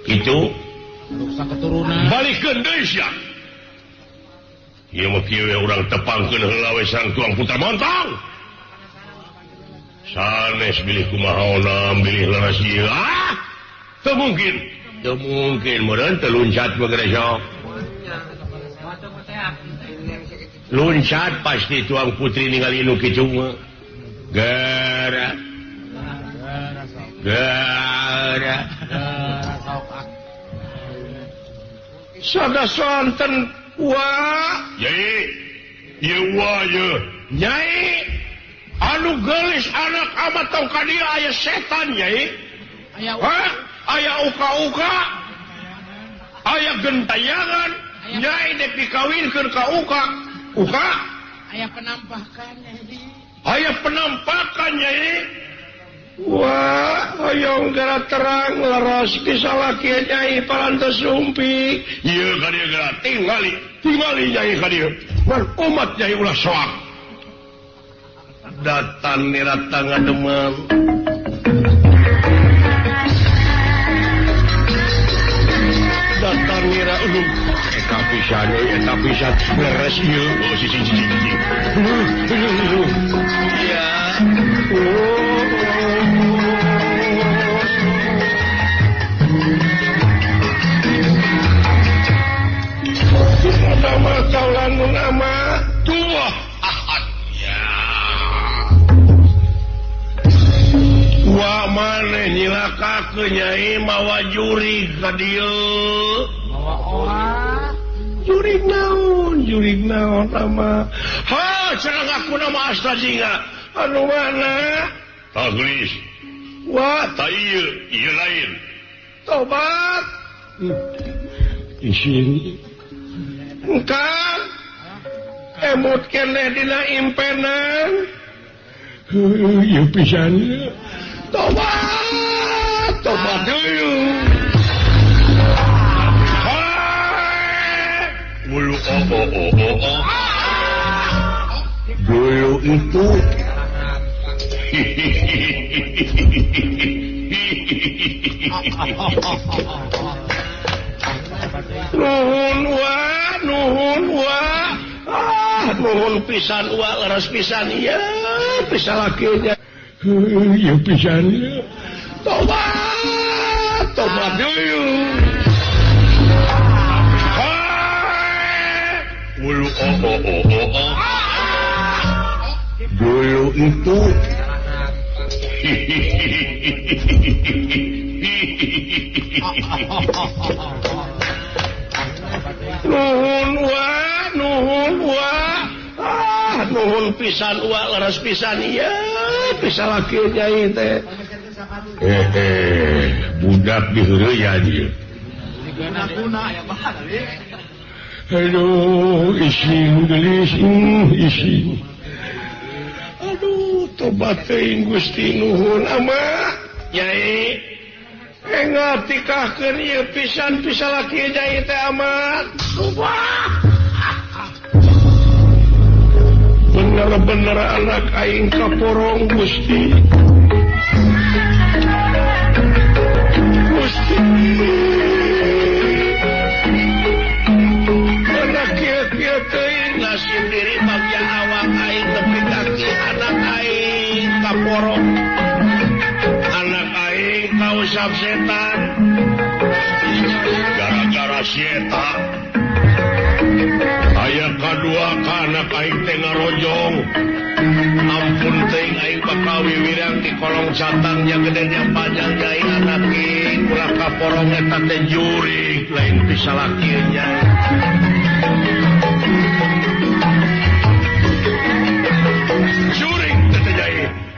Kitu rusak keturunan. Balikeun deui sia. Ieu mah kieu we urang tepangkeun heula we sareng tuang putra montong. Sanes bilih kumaha bilih leres ieu. Ah! Teu mungkin. Teu mungkin meureun teu luncat mah gede sok. Luncat pasti tuang putri ningali nu kitu mah. Gara. Gara. Sada sonten wa nyai ieu wa ye nyai anu geulis anak amat tong ka dieu aya setan nyai aya uka-uka aya gentayangan nyai dek dikawinkeun ka uka uka aya penampakan nyai aya penampakan nyai. Wah, hoyong gara terang leros pisalaki nyai parantos rumpi. Ieu ka dieu gara tingali, tingali nyai ka dieu. Mun umat nyai ulah soak. Datan nirata ngademang. Datan nira ulung. Eta pisan euy, eta pisan leres ieu. Oh, sisi sisi sisi. Ya. Oh. Nama kaulangun ama tua ahad ya. Wa maneh nyilakakeun nyai mawa jurig ka dieu. Mawa oa. Jurig naon ama. Ha, cenah aku nama Asta Jingga. Anu mana? Tah geulis. Wah, tah ieu, ieu lain. Tobat. Isin. Engkang emut keneh dina impenan. Ieu pisan. Tobat, tobat deui. Bulu oh oh oh oh oh. Bulu itu. Nuhun wa, nuhun wa. Ah, nuhun pisan wa, leres pisan ieu, pisalaki nya. Ieu pisan ieu. Tobat, tobat deui. Bulu oh oh oh oh oh. Bulu itu. Nuhun wa, nuhun wa. Ah, nuhun pisan wa, leres pisan ieu, pisalaki nyai teh. Budak diheureyan ieu. Aduh, isin gelis, isin. Aduh, tobat teuing Gusti nuhun ama. Nyai, enggal tikahkeun ieu pisan pisalaki nyai teh ama. Wah. Bener-bener anak aing kaporong Gusti. Gusti. Nasib diri bagja awak aing tepi kaki anak aing kaporong. Anak aing kausap setan. Gara-gara si eta aya kadua ka anak aing teh ngarojong. Ampun teuing aing bakal wiwirang di kolong catang nya gedenya panjang nyai anak aing ulah kaporong eta teh jurig lain pisalaki nya. Jurig teh nyai.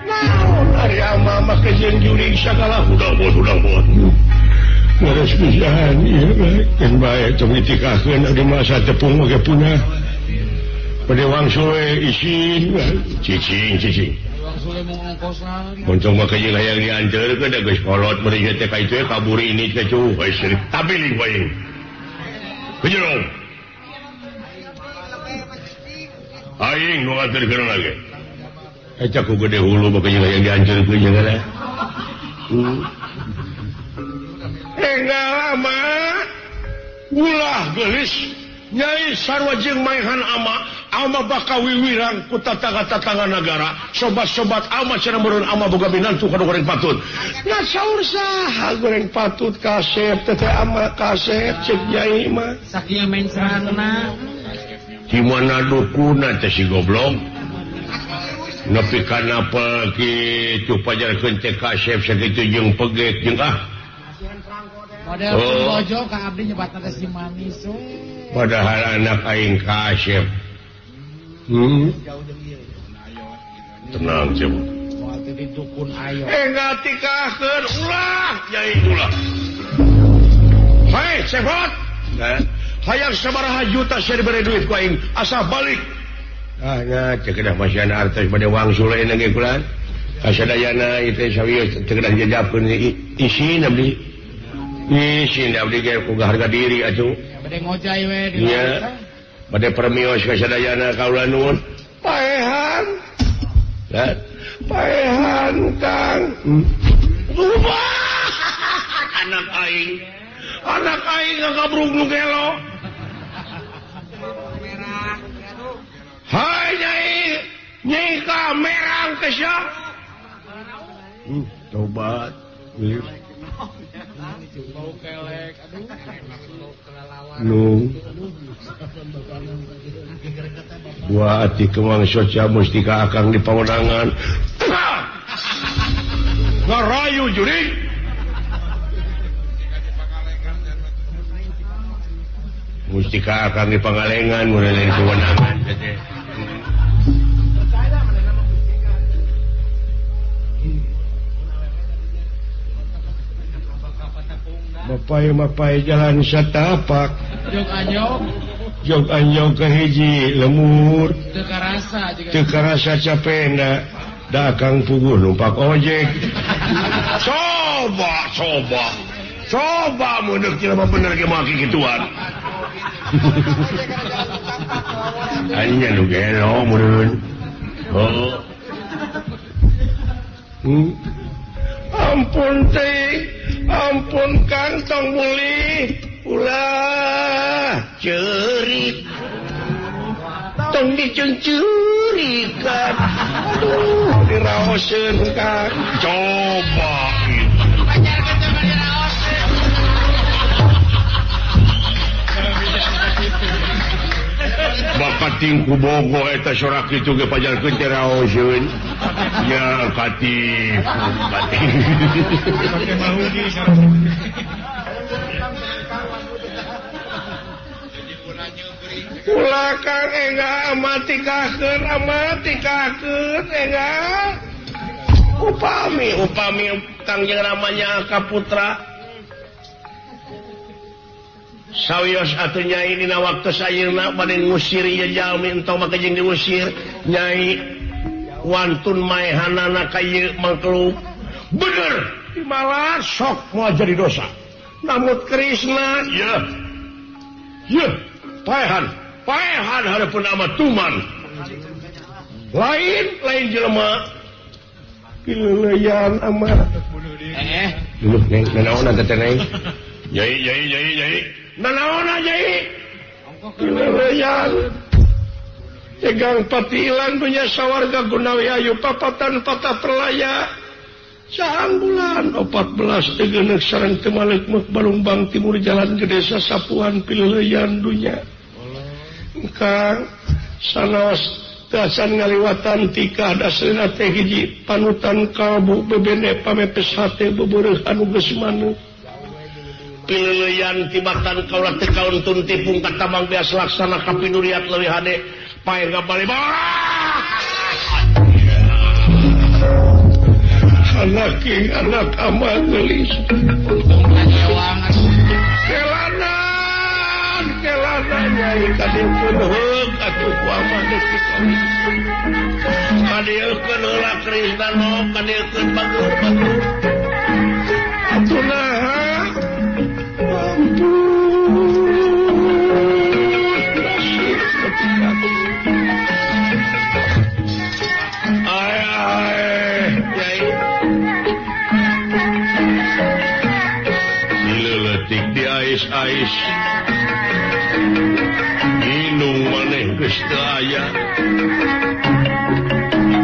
Naon ari ama make jeung jurig sagala udah bot. Leres pisan ieu kan bae tong ditikahkeun di masa tepung oge punah. Bade wangsul we isin cicing cicing. Untung mah jeung hayang dianteurkeun da geus kolot meuri teh ka itu kabur ini teh cuh geus tabiling bae. Kejero. Aing nu nganterkeun lagi. Eta ku gede hulu mah jeung hayang dianteurkeun jeung kana. Enggal ama ulah geulis Nyai sarua jeung maehan ama ama bakal wiwirang ku tatangga-tatangga nagara sobat-sobat ama cenah meureun ama boga minantu ka goreng patut. Nah saur saha goreng patut kasep teh ama kasep cek Nyai mah. Sakieu main serangna. Di mana dukuna teh si goblok? Nepi ka napel kitu pajarkeun teh kasep sakitu jeung pegek jeung ah. Model bojo ka abdi nyebatna teh si manis we. Padahal anak aing kasep. Tenang coba. Enggak tikahkeun ulah nyai ulah. Hai cepot. Hayang sabaraha juta sia dibere duit ku aing asa balik. Ah nya teu kedah masihan artos bade wangsul ayeuna ge kula. Kasadayana ieu teh sawieu teu kedah jajabkeun isin abdi. Isin abdi ge ku harga diri atuh. Bade ngojay we di nya. Bade permios kasadayana kaula nuhun. Paehan. Paehan Kang. Anak aing. Anak aing ngagabrug nu gelo. Hai nyai, nyai ka merang teh sia. Tobat. Nu buah ati kemang soca mustika akang di pawenangan. Ngarayu jurig. Mustika akang di pangalengan mun lain pawenangan teh. Mapai-mapai jalan satapak jog anjog jog anjog ke hiji lemur teu karasa teu karasa capena da akang puguh numpak ojek. Coba coba coba mun deuk jelema bener ge moal kikituan. Anya nu gelo meureun. Oh. Ampun teh, ampun kantong mulih, ulah ceurik. Tong dicencurikan. Aduh, diraoseun Kang. Coba itu. Bapak tingku bogo eta sorak itu ge pajarkeun teh raoseun. Ya katipu katipu. Ulah Kang enggal amatikakeun amatikakeun enggal. Upami upami Kang jeung ramanya ka putra. Sawios atuh nyai dina waktu ayeuna bade ngusir ieu jalmi entong make jeung diusir nyai wantun maehanana ka ieu mangkluk. Bener dimalah sok moal jadi dosa. Namut Krisna yeuh. Yeuh paehan paehan hareupeun amat tuman. Lain lain jelema pileuleyan amat. Dulu neng nanaonan teh neng. Nyai nyai nyai nyai. Nanaona nyai pileuleyan tegang patilan punya sawarga gunawi ayu papatan patah perlaya saang bulan 14 tegenek sareng temalek mek Balumbang timur jalan ke desa Sapuan pileuleyan dunya Kang sanaos dasan ngaliwatan tikah dasrina teh hiji panutan kalbu bebene pamepes hate beubeureuh anu geus manuk pileuleyan tibatan kaula teh kauntun tipung katabang beas laksana kapinuriat leuwih hade pae ngabali. Anak anak ama geulis kelanan kelanan nyai kadieukeun heug atuh ku ama geus kadieukeun heula Krisna no kadieukeun bagus-bagus atuh naha. Ampun, nasib ketika ay ay, nyai. Lipstik di ais-ais Inung maneh geus teu aya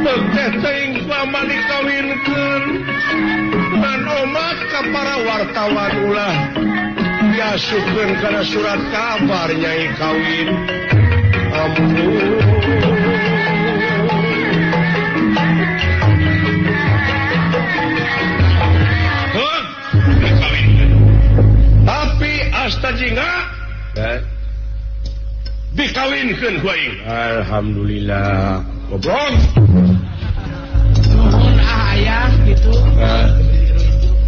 Teh teuing lama dikawinkeun ngan omat ka para wartawan ulah diasupkeun kana surat kabar nyai kawin. Ampun. Heuh, dikawinkeun. Tapi asta jingga dikawinkeun ku aing. Alhamdulillah. Goblok. Nuhun ah ayah gitu.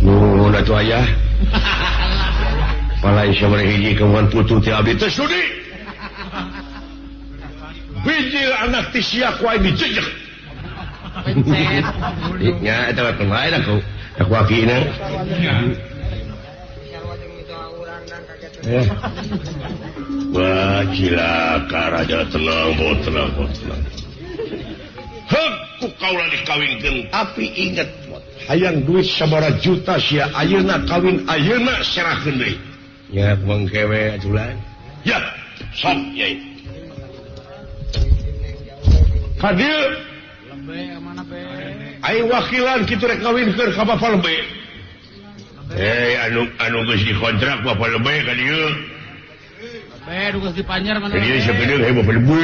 Nuhun atuh ayah. Palai sabaraha hiji kawan putu teh abdi teh sudi. Bijil anak ti sia ku aing dijejek. Nya eta mah kumaha aku. Aku akina. Wah cilaka raja tenang, tenang, tenang. Heuh ku kaula dikawinkeun tapi inget hayang duit sabaraha juta sia ayeuna kawin ayeuna serahkeun deui. Nya mengkewe aculan. Ya, sok yai. Ka dieu lembe mana be? Ai wakilan kitu rek kawinkeun ka bapa lembe. Eh anu anu geus dikontrak bapa lembe ka dieu. Lembe nu geus dipanjer mana? Ka dieu sakedeung he bapa lembe.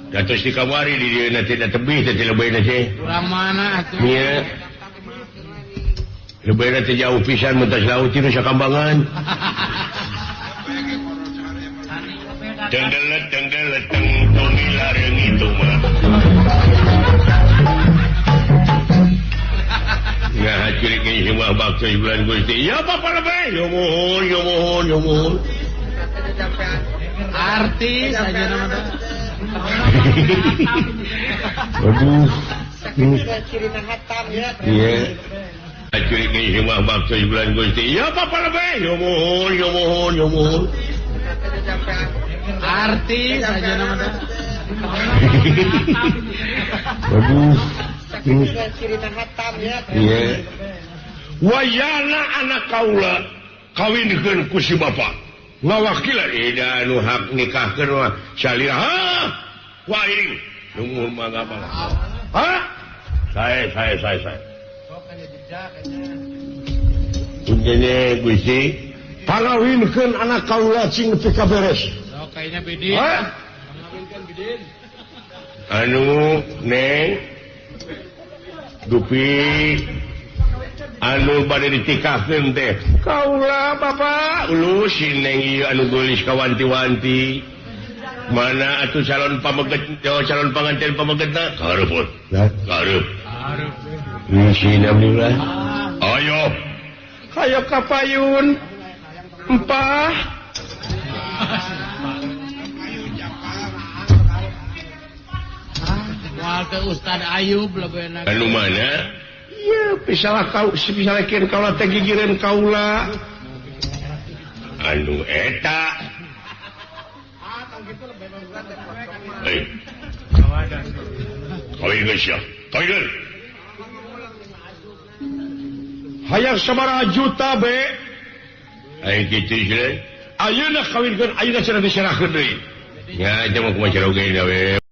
Datos di kamari di dieu na teh tebih teh lebena teh. Urang mana atuh? Nya. Lebena teh jauh pisan mentas laut ti sakambangan. Tenggelet tenggelet teng tong lareung itu mah. Nah, ciri semua bakso bulan Gusti. Ya Bapak lebih. Ya mohon, ya mohon, ya mohon. Artis aja nama. Aduh. Iya. Ciri semua bakso bulan Gusti. Ya Bapak lebih. Ya mohon, ya mohon, ya mohon. Artis aja nama. Aduh. Iya. Wayana anak kaula kawinkeun ku si bapa. Ngawakilan ida nu hak nikahkeun mah salira. Hah? Ku aing nunggu mangga mangga. Hah? Sae sae sae sae. Punjene Gusti, pangawinkeun anak kaula cing nepi ka beres. Sok kayaknya bidin. Hah? Pangawinkeun bidin. Anu neng dupi anu bade ditikahkeun teh kaula bapa ulu si neng ieu anu geulis kawanti-wanti mana atuh calon pameget calon panganten pamegetna kareup kareup kareup ulah ayo hayo ka payun empah Moal teh Ustad Ayub lebena. Anu mana? Ieu pisalah kau pisalah kieun kaula teh gigireun kaula. Anu eta. Hei. Kawin geus ya. Kawin. Hayang sabaraha juta be. Aing kitu sih. Ayeuna kawinkeun ayeuna cenah diserahkeun deui. Nya eta mah kumaha cara oge we.